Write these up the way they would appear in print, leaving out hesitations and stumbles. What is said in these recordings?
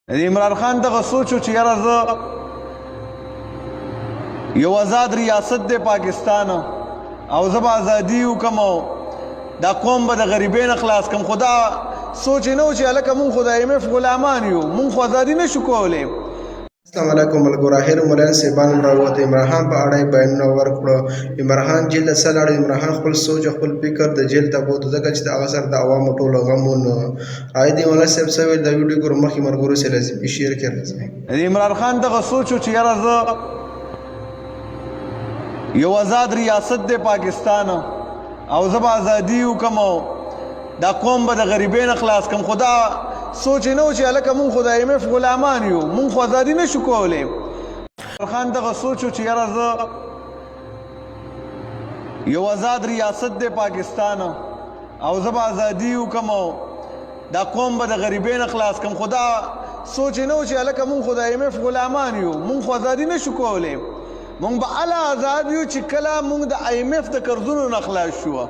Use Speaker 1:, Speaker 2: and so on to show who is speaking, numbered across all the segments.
Speaker 1: عمران خان دغه سوچ چې یاره زه یو آزاد ریاست دی پاکستان او زه به ازادي وکم او دا قوم به د غریبۍ نه خلاص کم، خو دا سوچ نه و چې هلکه مونږ خو د آی ایم ایف غلامان یو، مونږ خو ازادي نه شو کولی.
Speaker 2: السلام علیکم ملګرو، اخر مولانا صاحبان راووت، عمران خان په اړه یې بیانونه ورکړو. عمران خان جیل ته څه لاړ؟ عمران خان خپل سوچ او خپل فکر د جیل ته بوت، ځکه چې د هغه سره د عوامو ټولو غم و. نو راځي د مولانا صاحب څه ویل، دا ویډیو ګورو، مخکې ملګرو سره لازمي شیر کې راځي.
Speaker 1: عمران خان دغه سوچ چې یاره زه یو آزاد ریاست دی پاکستان او زه به ازادي وکم او دا قوم به د غریبۍ نه خلاص کم، خو دا سوچ نه و چې هلکه مونږ خو د آی ایم ایف غلامان یو، مونږ خو ازادي نه شو کولی. خان دغه سوچ چې یاره زه یو آزاد ریاست دی پاکستان او زه به ازادي وکم او دا قوم به د غریبۍ نه خلاص کم، خو دا سوچ نه و چې هلکه مونږ خو د آی ایم ایف غلامان یو، مونږ خو ازادي نه شو کولی. مونږ به هله ازاد یو چې کله مونږ د آی ایم ایف د قرضونو نه خلاص شو،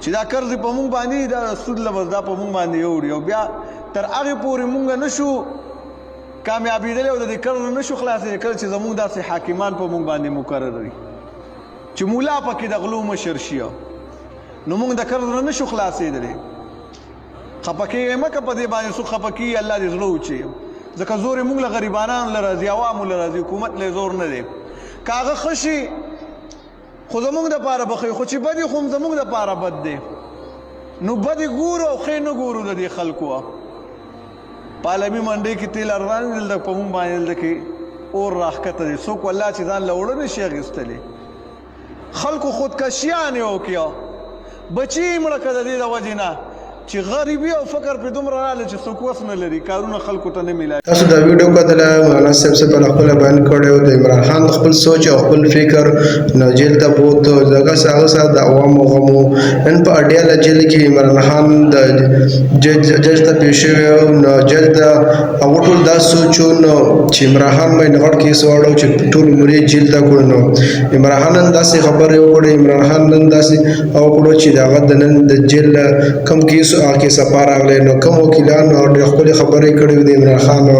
Speaker 1: چې دا قرض په مونږ باندې دا سود لبس دا په مونږ باندې یوړي او بیا تر هغې پورې مونږ نه شو کامیابېدلی او د دې قرض نه شو خلاصېدلی کله چې زمونږ داسې حاکمان په مونږ باندې مقرر وي چې مولا پکې د غلو مشر شي، نو مونږ د قرض نه نشو خلاصېدلی. خفه کېږئ مه که په دې باندې څوک خفه کېږي، الله دې زړه وچي، ځکه زور یې مونږ له غریبانانو له راځي، عوامو له راځي، حکومت له زور نه دی. که هغه ښه شي خو زمونږ دپاره به ښه وي، خو چې بدې خو هم زمونږ دپاره بد دی، نو بدې ګورو او ښې نه ګورو د دې خلکو. په عالمي منډۍ کې تیل ارزان دي، دلته په مونږ باندې دلته کې اور راښکته دی، څوک والله چې ځان له اوړه نه شي اخیستلی. خلکو خودکشیانې وکړې، بچي یې مړه کړه د دې د وجې نه چې غریبي او فقر پرې دومره راغله چې څوک وس نه لري، کارونه خلکو ته نه میلاوي.
Speaker 2: تاسو دا ویډیو کتله، مولانا صاحب څه په خپل بیان کړی او د عمران خان د خپل سوچ او خپل فکر نو جیل ته بوت، ځکه چې هغه سره د عوامو غم و. نن په اډیاله جیل کې عمران خان د جج ته پیش شوی او نو جج د هغه ټول دا سوچ و نو چې عمران خان باندې غټ کیس واړو چې ټول عمر یې جیل ته کړو. نو عمران خان نن داسې خبرې وکړې، عمران خان نن داسې وکړو چې د هغه د نن د جیل کم کیس هغه کې صفا راغلی. نو کم وکیلانو ډېرې ښکلې خبرې کړې د عمران خان، نو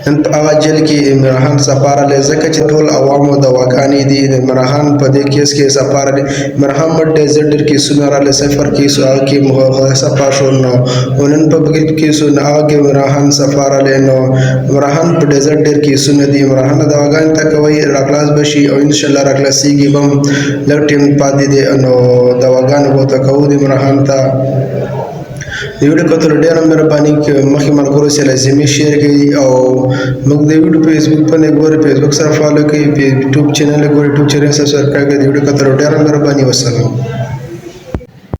Speaker 2: نن په هغه جیل کې عمران خان صفا راغلی، ځکه چې ټول عوامو دواګانې دي. د عمران خان په دې کیس کې صفا راغلی، عمران خان مټ ډېر زر ډېر کیسونه راغلي، صفر کیس هغه کې صفا شو. نو نن په بګل کیسو نو هغه کې عمران خان صفا راغلی. نو عمران خان په ډېر ډېر کیسونه دي، عمران خان دواګانې ته کوي راخلاص به شي او انشاءالله راخلاصېږي به هم، لږ ټایم پاتې دی، نو دواګانې به ورته کوو د عمران خان ته. د ویډیو کتلو ډېره مهرباني، مخکې ملګرو سره لازمي شیر کړئ او موږ د ویډیو فیسبوک باندې ګورئ، فیسبوک سره فالو کړئ، یوټیوب چینل ګورئ، یوټیوب چینل سره سبسکرایب کړئ. د ویډیو کتلو ډېره مهرباني، وسلام.